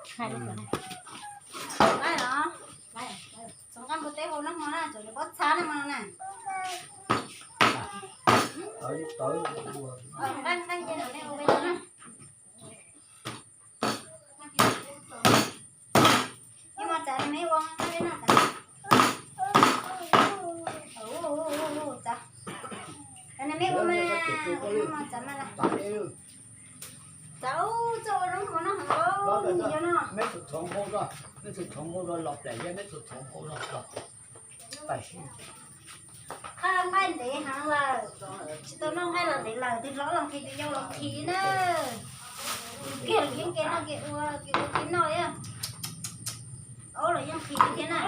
Hais li ko na. Txhoov nqaij npua teb hu noj hmo na, txhoov pob txha noj hmo na. Nqaij nqaij ces nej hu peb txhoov na. Ib hmos txav no me ua nqaij peb noj txav. Txav no me ua mas, ib hmos txav mas las. Txav ub txoj ua zoo hmo noj heev os. Qhab nqaij ntev heev lawm, tsis tau noj nqaij los ntev lawm, tus hlob los nqhis tus yau los nqhis na. Tus kiag los yeej kev noj kev ua kev ua kev noj, aub los yeej nqhis thiab na.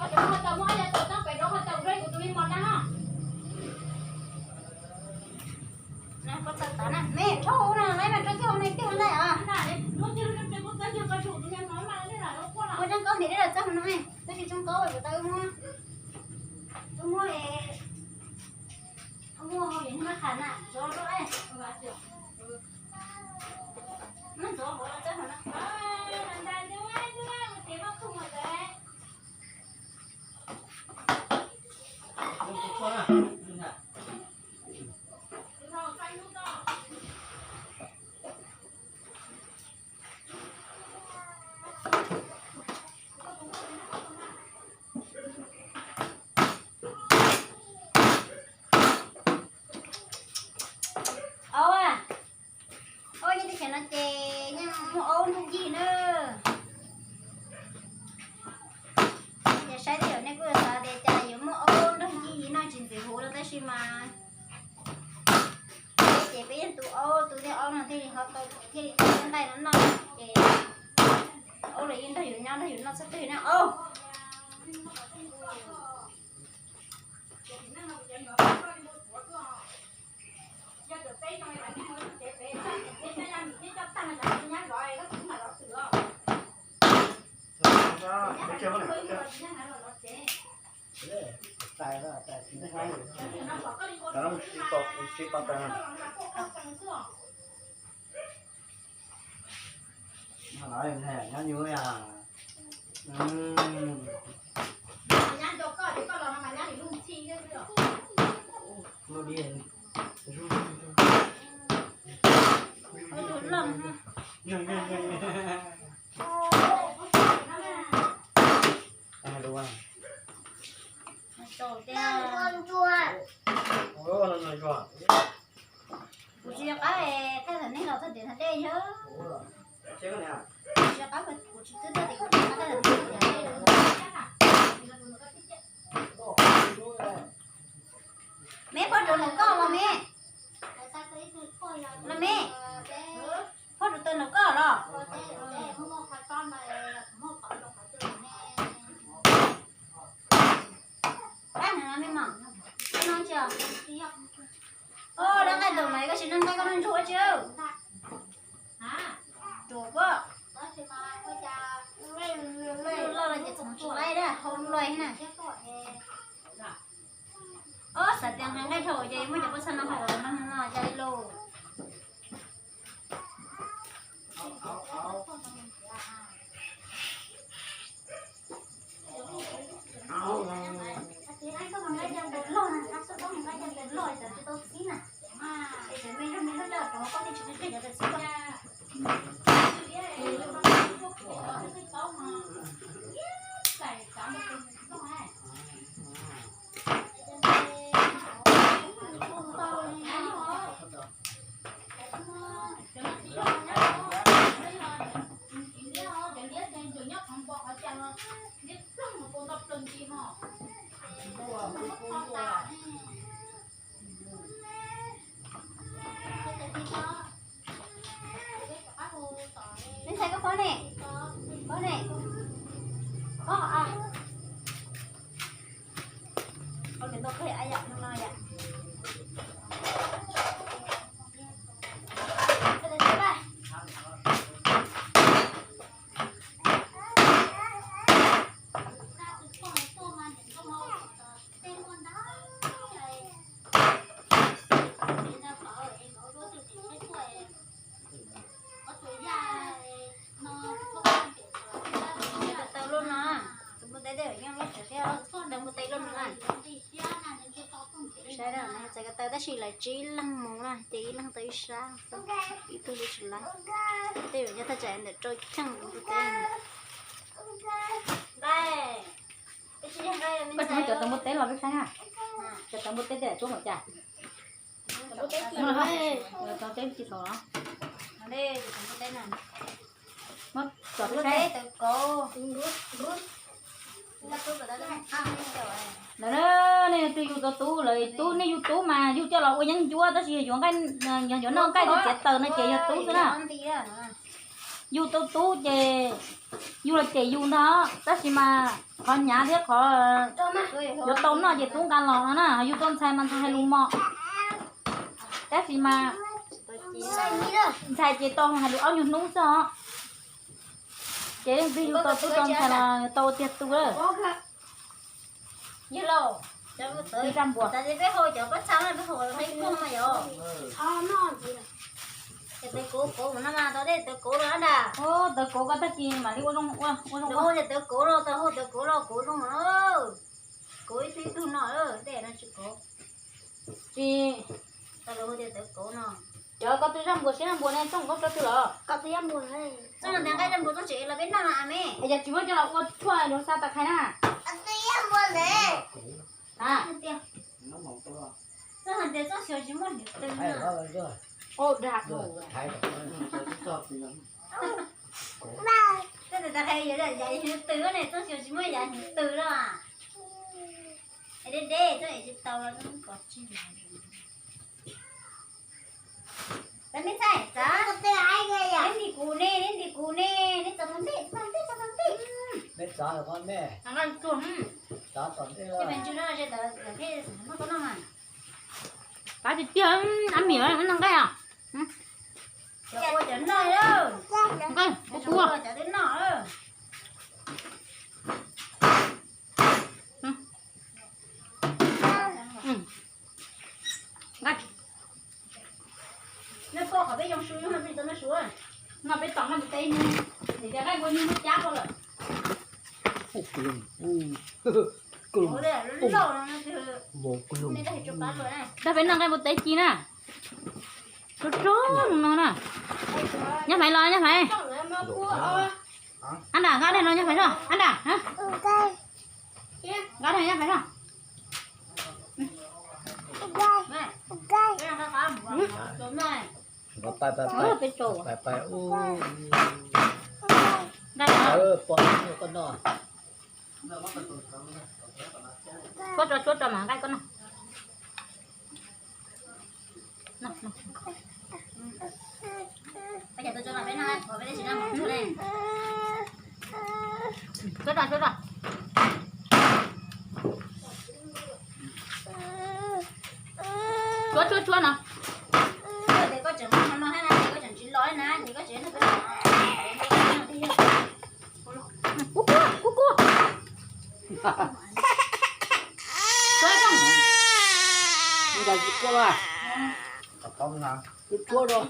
Koj cov hau taws muab ib yam tau txob pem rau hau taws rau kuv tus me mos na. Koj txawm tav na, me rau hauv no, laiv mas rau kiag hauv no, kiag hauv ntawd os. Ua zoo nkauj ntim dej los txog no, tab sis zoo nkauj kuv tau muab, muab, muab hau yam niag qham na, zov rau, muab zov hauv los txog no. Aub, aub nyob teb chaws no ces yeej muaj aub nrog ncig na. Ces saib tej zaum nej kuj yuav xav tias cas yuav muaj aub nrog ncig noj tsis ntxim huv no tab sis mas peb ces peb yeej tu aub, tu tej aub no thiaj li ho tau, thiaj li tau nqaij no noj. Ces aub los yeej nrog yus nyob nrog yus noj txhua tug na aub. Kuv tsis nco qab, thaj thaum nej los txog tias thaum dej yog. Tsis nco qab, kuv tsis twb txog tias kuv tsis nco qab thaj thaum nej los txog tias thaum dej. Me phob rau nraum koj los me. Los me. Phob rau tau nraum koj los. Kab no me mom, koj noj tsi? Os, lawv nqaij ntaus mas koj tsis noj nqaij, koj noj ntsuag ua tsi? Ruam koj. Loj loj ces txhoov tsis laib dab hau loj na. Os, xav tias nqa nqaij dhau ces muab cov pob txha no hau no no cas li lauj. Tab sis lawv tsib leeg mus na ces ib leeg tau ib sab, ib tug li tsis laib. Tej zaum nyob thaj tsam ntawm rau cheej tus npua teb. Koj tsis muab cov tau npua teb los peb saib na. Cov tau npua teb tej zaum tuab npaum cas. Tau teb tsis tau los. Muab tso peb saib. Lawv na, nej twg yug tau tub lawm, tub nej yug tub mas yug coj los ua yeeb ncuab, tab sis yog yuav nqaij, yog yuav noj nqaij thiab txiav taws no ces yog tub xwb na. Yug tau tub ces yug los cem yus ntag, tab sis mas qhov hnyav thiab qhov yuav tau noj ces tub nqa los no na, yug tau ntxhais mas ntxhais hais lus mos, tab sis mas ntxhais ces tau hais lus ob nyuag hnub xwb os. Ces leej twg yug tau tub tau ntxhais los tau ua tiag tug lawm. Yog lauj, zaj npuas, peb hau cov pob txha no peb hau ib pluag no yog. Ces tawv kauv kauv no mas tau tej tawv kauv no ntag. Tawv kauv koj tag kis mam li ua zoo, ua zoo. Ces tawv kauv no tau hau tawv kauv no kauv zoo no. Kauv ib tug ib tug no, tej no tsis kauv. Tsis, tau lawv hu tias tawv kauv no. Cov koj twb zaj npuas siab zaj npuas ne, txooj koj tso twg los? Koj twb zaj npuas, txooj tias nqaij zaj npuas txooj tsev los peb noj no a me. Yog tsis muab coj los ua tshuaj yuav xa tas khai na. Koj twb zaj npuas ne. Txooj tias txooj xyov tsis muaj hnyuv tw no. Dag. Txooj tias tas khai yav hnyuv tw ne, txooj xyov tsis muaj yav hnyuv tw no. Es deb deb txooj es tsis tau los txooj kov tsis. Txav me ntxhais, txav. Neb ntim kuv ne, neb ntim kuv ne, neb txav tau ntej, txav tau ntej, txav tau ntej. Neb txav los koj me. Txav tau ntej los. Muaj koj noj mas. Txav tiag tiag, ab mim noj nqaij os. Cov ua cov noj lawm. Nqaij, ua cov twb noj lawm. Nqaij. Nej poj qhov peb yoo su no peb tau noj su. No peb tom nqaij npua teb hnub, nim tias nqaij npua hnub muab cab koj lawm. Tag peb noj nqaij npua teb ci na. Rog rog no na. Nyab Faiv los, Nyab Faiv. Ab nram nqa dej no Nyab Faiv rog, ab nram. Nqa dej Nyab Faiv rog. Pais pais pais, poj koj noj. Tshuab tso, tshuab tso mam nqaij koj noj. Tshuab tso, tshuab tso. Tshuab, tshuab, tshuab no. Kub kub, kub kub. Tshuab, tshuab. Nqa tsis kub a. Tshuab, tshuab rau.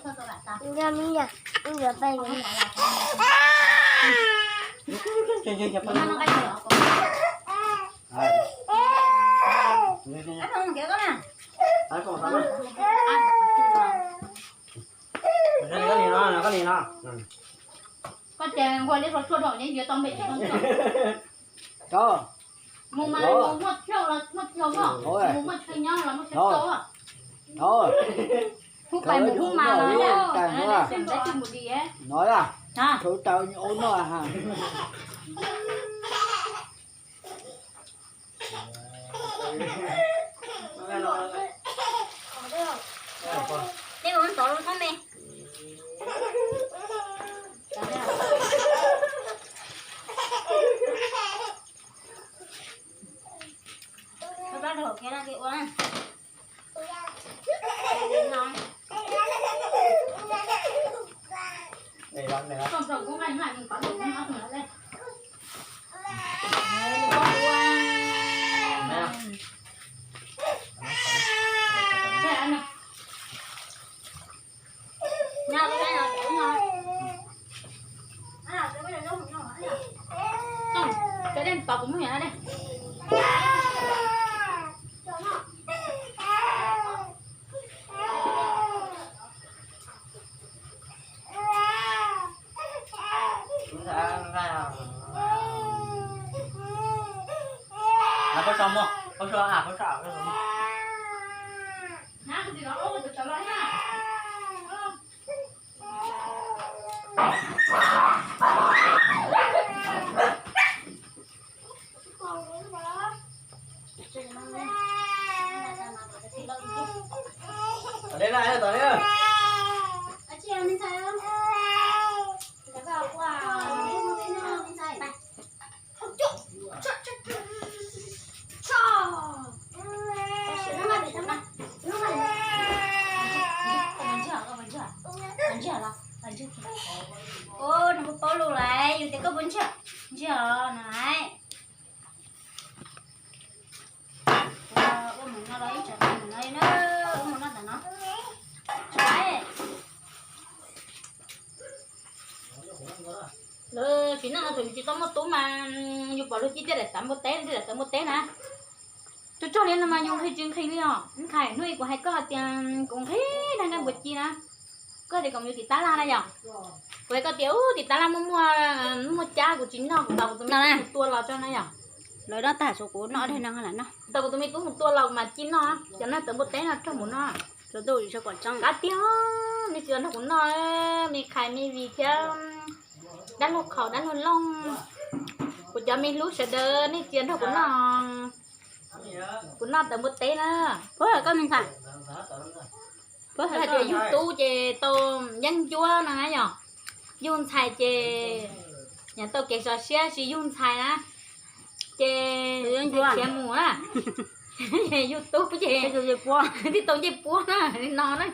Koj ces nquag li hluas tshuaj rau ne, yuav tau npe tsis tau. Mus mas mus muaj chaw los muaj chaw, mus muaj chaw nyob los muaj chaw tau. Hnub pais mus hnub mas los, mus di. Tej mus tod los thob me. Ua plab rau hauv kiag no ces ua na. Cov dej tod kuv muab yam dej. Pob so muaj, pob so, pob so. Tom deb na, tom deb. Nws puas paub lus lawm, yus tias koj puas ntshiab, ntshiab no lawm. Ua mus no los ib tsam mus no na, ua mus no ntawm no. Lawv tsis noj no thaum yus tsis tau muaj tub mas yus pom luag ci tej daim tawv npua teb, tej daim tawv npua teb na. Tsuag tsuag li no mas yus nqhis tsis nqhis li os. Nqhis hnub ib kuv hais koj tias kuv nqhis dag nkaj npua ci na. Koj tias kom yus tim tab laj na yom. Kuv hais koj tias ub tim tab laj muaj muaj, muaj cab kuv tsis noj, kuv tos kuv tus me tub mus tua los tso na yom. Lawv noj tag tshuav kuv noj dej no lawm no. Tos kuv tus me tub mus tua los kuv mam ci noj. Cov no tawv npua teb no rog mus no. Qab tiag, nej tsis nrog kuv noj, me qhais me vim thiab dab laug qhaus dab laug looj. Kuv cov me hlub sawv daws nej tsis nrog kuv noj. Kuv noj tawv npua teb na. Puag koj me ntxhais, puag hais tias yug tub ces tau yeeb ncuab no na yom. Yug ntxhais ces nyav tau kev sov siab, tsis yug ntxhais na ces khiav mus na. Yug tub ces tib tau ncej puab na, li no na.